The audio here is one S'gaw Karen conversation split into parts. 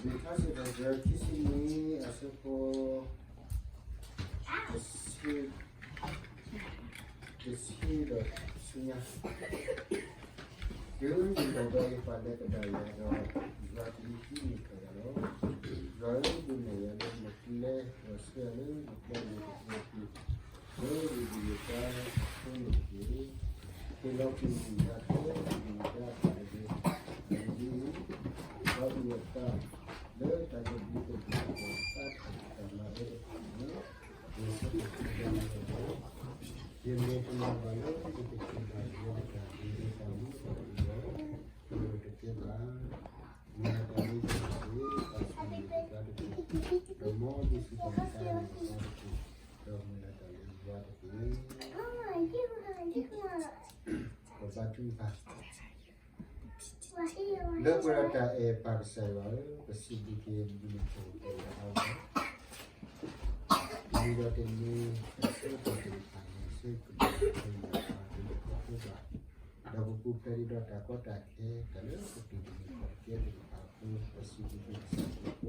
ထါစံးထီၣ်ပတြၢၤ ခံဆံနွံ အဆၢဖိ တဆံ တဆံဒီးဆူညါ, တုၤယလီၤဘၣ်ယပာ်လၢကဒါယၤဒီး, ယွၤကဒုးဟံးန့ၢ်ကယၤလီၤ. ယွၤဧၢ, ဒုးနဲၣ်ယၤလၢနကျဲ, ဒီးဆှၢယၤလၢနကျဲန့ၣ်တက့ၢ်, လၢယဒုၣ်ယဒါအဃိန့ၣ်တက့ၢ်. ဟ့ၣ်လီၤကွံာ်ယတၢ်ခဲလၢာ်, ယဒုၣ်ယဒါအသးတက့ၢ်. အဂ့ၢ်ဒ်အံၤ, ပှၤအုၣ်အသးလၢတၢ်သဘျ့သဘှၣ်ဒီး သးထီၣ်တၢ်မၤဝဲတဖၣ်န့ၣ်, ယဆိကမိၣ်လၢယမ့ၢ်တမၤဘၣ်လၢ ယကထံၣ်ဘၣ်ယွၤအတၢ်မ့ၢ်တၢ်မူအီၤဒီး, ယတကဲဘၣ်. မၤတၢ်လၢယဂီၢ်တက့ၢ်, တၢ်ဆိၣ်ဂ့ၤယသးတက့ၢ်, ဒီးမ်ယစံးတၢ်မၤတၢ်န့ၣ်တက့ၢ်, ဒီးမ့ၢ်ဒၣ်တၢ်လၢယွၤတက့ၢ်. ပဘါထုကဖၣ်. လၢပှဲၤဒီးတၢ်အဲၣ်ပၢ်ကစၢ်ယွၤဧၢ, ပစံးဘျုးက့ၤနဘျုးနဖှိၣ်က့ၤအီၤလီၤ. မုၢ်ဒီးတနံၤ အဆၢကတီၢ်သ့ၣ်တဖၣ်န့ၣ် ဆၢကတီၢ်သ့ၣ်တဖၣ်န့ၣ် ပတခီဖျိဘၣ်, ဒီးပပူၤဖျဲးဒံးဒီးတၢ်ကီတၢ်ခဲ တၢ်လၢပတူၢ်တမံၤကီၢ်တကဲသ့ၣ်တဖၣ်အဃိ ပစံးဘျုးက့ၤကစၢ်ယွၤအ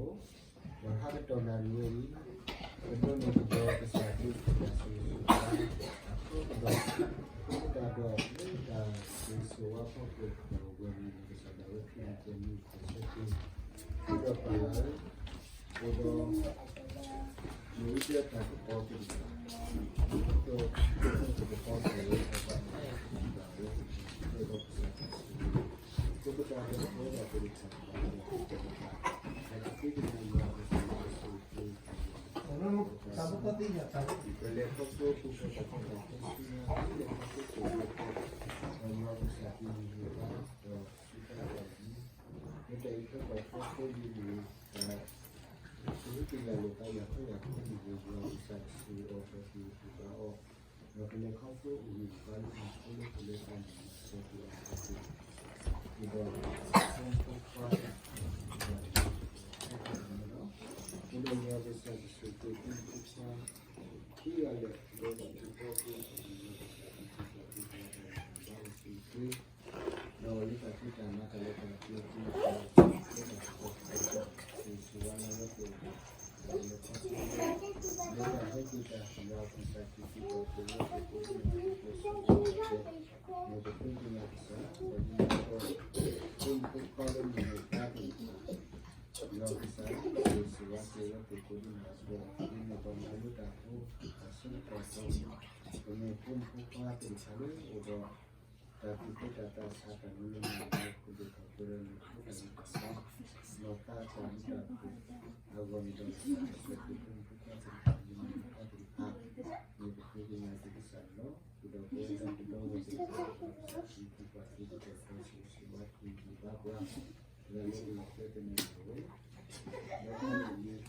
ဃိ ဒီးဟါကတီၢ်နၣ်ရံၣ်ဝဲအံၤ, ပဒိးန့ၢ်ကဒီးကစၢ်ဒုးတၢ်ဆိၣ်ဂ့ၤဆိၣ်ဝါ အဃိဒီး, အဃိသတးဒီး လၢတၢ်ဆိၣ်ဂ့ၤဆိၣ်ဝါဖီခိၣ် ပဝဲမုၢ်နံၤကစၢ်ဒၣ်ဝဲ ခရံာ်နကဲမုၢ်ကဆၢက့ၤ ဃုဒီးပၢ်ယွၤဧၢ, အိၣ်ဒီး မ့ၢ်ဝဲတၢ်ကပီၤသ့ၣ်တဖၣ်, ဒီး တၢ်ကပီၤသ့ၣ်တဖၣ် ဒီးကစၢ် ဒီးကလဲၤခီဖျိအိၣ်ဘှံးဘှါလၢမူခိၣ်လၢကလဲၤတၢ်န့ၣ် ဒီးကစၢ်ယွၤကစၢ်ကဆိၣ်ဂ့ၤအီၤဒီးက့ၤတၢ်အီၣ်, ဒီးကလဲၤခီဖျိအိၣ်ဘှံးဘှါလၢမူခိၣ်လၢကလဲၤတၢ်န့ၣ် ဒီးကစၢ်ယွၤကစၢ်ကဆိၣ်ဂ့ၤအီၤ, ခံဂၤလၢာ်လၢတၢ်ထုကဖၣ်ဖိအပူၤ ဒီးကစၢ်ယွၤကစၢ်ကဆိၣ်ဂ့ၤအီၤ ဒီးလၢတၢ်ဖံးတၢ်မၤတၢ်လၢတၢ်ပှဲၤပူၤ လၢတၢ်ကပီၤကပီၤ ဆိၣ်ဂ့ၤဆိၣ်ဝါလၢအဝဲသ့ၣ် လၢတၢ်ဟဲက့ၤတၢ် ယွၤကစၢ်က့ၤက့ၤပှၤ ပဝဲသ့ၣ်ကိးဒံနီၢ်ဂၤဒဲး မ်ပဃ့ကညးကစၢ် ပှၤကညီဖိ ဖိမုၣ်ဖိခွါလၢမုၢ်နံၤတၢ်သ့ၣ်တဖၣ် ယွၤကစၢ် ဆိၣ်ဂ့ၤဆိၣ်ဝါက့ၤအဝဲသ့ၣ်ကိးဒံနီၢ်ဂၤဒဲး ဒ်န့ၣ်ဒီးမၤလိတၢ်ဖိ တၢ်ဆၢကတီၢ်အသီ ပမ့ၢ်ဖိမုၣ်ဖိခွါသ့ၣ်တဖၣ်လၢအိၣ်ဒီး တၢ်သူၣ်က့ၣ်သးဆးတၢ်မူလၢမုၢ်နံၤ ခိၣ်ဒိၣ်ထီၣ်ပှဲၤဒီးနခိၣ်တၢ်မုၢ်ကဆါ လီၤသးတၢ်မူတၢ်ဖှိၣ် အဂီၢ်န့ၣ်ဒီး ကစၢ်ကဆိၣ်ဂ့ၤဖိမုၣ်ဖိခွါသ့ၣ်တဖၣ် ယမုၢ်နံၤဖိသ့ၣ်တဖၣ် မ့ၢ်ပဃ့ကညးက့ၤကစၢ်န့ၣ်လီၤ. ဃုာ်ဒီးပဝဲဒၣ်တဘျီဝဲသ့ၣ်တဖၣ် ကစၢ်ကစံးဘျုးပှၤက့ၤကတၢၢ်ဒီးဆိၣ်ဂ့ၤဆိၣ်ဝါက့ၤက့ၤဘၣ်ပှၤ လၢလၢပလီၢ်ကျဲသနၢၣ်န့ၣ်လီၤ. ဒီးတၢ်န့ၣ်န့ၣ်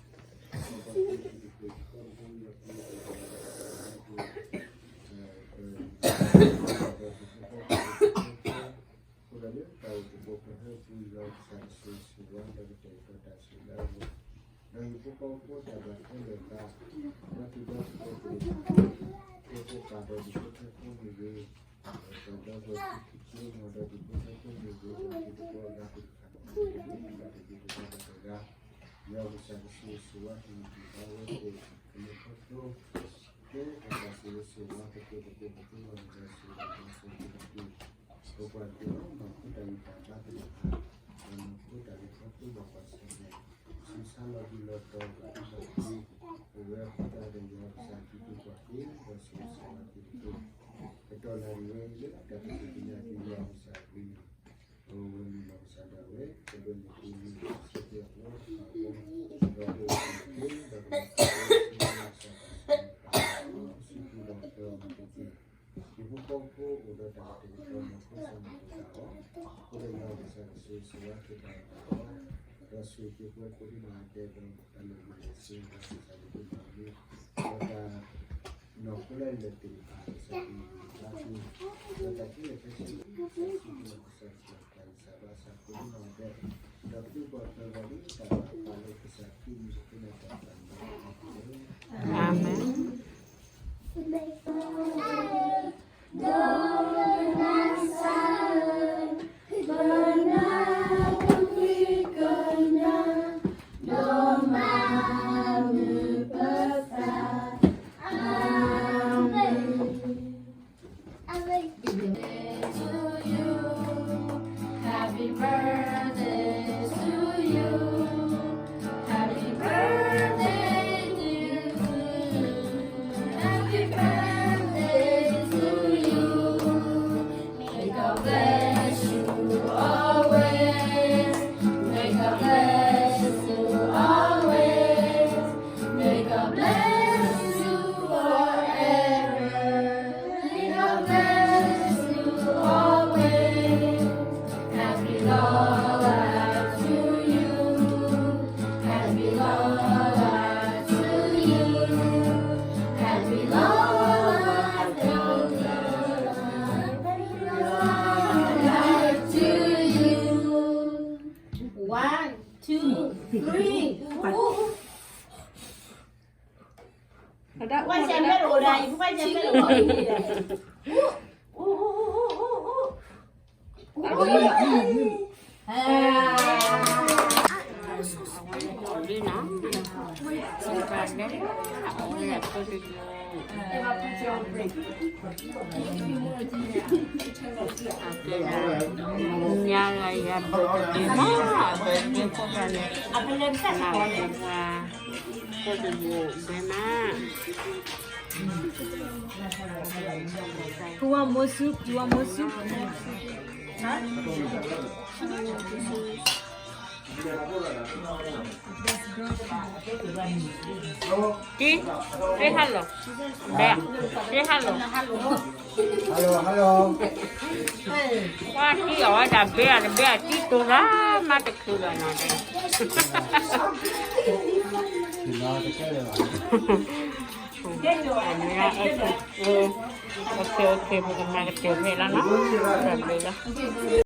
ဃုာ်ဒီးလၢတၢ်အိၣ်ဖှိၣ်ဖိဃီဖိလၢပှၤ ဃုာ်ဒီးလၢတၢ်အိၣ်ဖှိၣ်ဖိဃီဖိ ဃုာ်ဒီးလၢတၢ်အိၣ်ဖှိၣ်ဖိဃီဖိ ဃုာ်ဒီးလၢတၢ်အိၣ်ဖှိၣ်တၢ်ဆိၣ်ဂ့ၤဆိၣ်ဝါလၢကတၢၢ်ကတီၤတၢ်ဆိၣ်ဂ့ၤလၢအဂီၢ် ဒီးဟံၣ်ဖိဃီဖိတၢ်ဘၣ်ထွဲလိာ်သး ဒီးသူၣ်ဒီသး ဖိသၣ်ဒီးဒူၣ်ဖိထၢဖိမ့ၢ်ဂ့ၤ, ဒီးဒီပုၢ်ဝဲၢ်ခံဆံမ့ၢ်ဒီးဒူၣ်ဖိထၢဖိမ့ၢ်ဂ့ၤ, ဒီးဟံၣ်ဖိဃီဖိအဂၤသ့ၣ်တဖၣ်န့ၣ် တၢ်တဂ့ၤတဘၣ်တဂ့ၤ, ယွၤကစၢ်ကဆိၣ်ဂ့ၤဆိၣ်ဝါက့ၤန့ၢ်ဒံးဘၣ်ဝဲသ့ၣ် ကမ့ၢ်ခီဖျိ ကဲထီၣ်တၢ်ဆိၣ်ဂ့ၤဆိၣ်ဝါကတိၤသကိးပသ့အဂီၢ်န့ၣ်ဒီး ဆိၣ်ဂ့ၤပှၤဆိၣ်ဂ့ၤပှၤ ပပှၤကညီ နီၢ်ခိတၢ်ဂံၢ်တၢ်ဘါသ့ၣ်တဖၣ်, ဒီးနီၢ်ခိတၢ်လဲၤခီဖျိဘၣ်ကွၢ်ဆၢၣ်မဲာ်, ဆူၣ်ဆါလီၤဘှံးလီၤတီၤဘၣ်ဒိဘၣ်ထံး, ပဝဲအဃိသတးဒီးယွၤကစၢ်ကံးတူာ်ကွၢ်က့ၤ ဒီးဆိၣ်ဂ့ၤဆိၣ်ဝါက့ၤတက့ၢ်. ကတီၢ်နၣ်ရံၣ်ဝဲအံၤလၢတၢ်သ့ၣ်ညါက့ၤယွၤကစၢ်အဂ့ၢ်န့ၣ်, ပဝဲမုၢ်နီၢ်ကစၢ်ဒၣ်ဝဲ ပဒိးန့ၢ်က့ၤမုၢ်ဆၢက့ၤအဝဲတဖၣ်အဃိ, ဒီးပအိၣ်က့ၤ ဒီးပမၤက့ၤ ဒီးကမၤက့ၤဆူပူၤဒီးဖျၢၣ်အီၤမ့ၢ်တက့ၢ်. ဟံၣ်ဖိဃီဖိအိၣ်ဒီးတၢ်ကတဲာ်ကတီၤမ့ၢ်ဖိဆၢမ့ၢ်တၢ်အီၤ, အဃိဒီးယွၤကစၢ်ကဆိၣ်ဂ့ၤဆိၣ်ဝါက့ၤတၢ်ဒီး ဒီးဆိၣ်ဂ့ၤပှၤကိးဒံနီၢ်ဂၤဒဲးဒီး တၢ်လၢာ်မ့ၢ်စ့ၢ်ကီးကစၢ်ယွၤကမၤန့ၢ် ဒီးတၢ် နီၢ်ခိလၢလၢာ်သ့ၣ်တဖၣ် ကစၢ်ကမၤဘၣ်က့ၤ ဒီးတၢ်ခဲလၢာ်ခဲဆ့ ကစၢ်စံးဘျုးကစၢ် ကစၢ်တၢ်ဂံၢ်စၢ်ဘါစၢ်ကိးဒံနီၢ်ဂၤဒဲး, ဒီးသုးပှၤဖျၢၣ်ဂီၤလၢတၢ်ဘၣ်ပာ်လၢကစၢ်ခရံာ်မံၤတဖုန့ၣ်တၢ်သးမံၤတဖုန့ၣ်, အၤမ့ၣ်. birthday to you. Happy birthday to you. Happy birthday to you. May God bless you always. May God bless you always. May God bless you forever. May God bless you always. Happy long life to you. Happy long life to you. Happy long life to you. Happy long life to you. One, two, three. You want more soup? You want more soup? Tý, say hello. Bea, say hello. Hello, hello. ကွၢ်တံၢ်အီၤဝဲဒၣ်ဘဲအီၤတဘဲအီၤတံၢ်တိၤရၣ်မးတချုးလီၤနီၤဒဲး. အမ့ၢ် OK OK OK ပကမၤကတၢၢ်ဖဲလီၤနီၤ တၢ်ဘျုးလီၤ.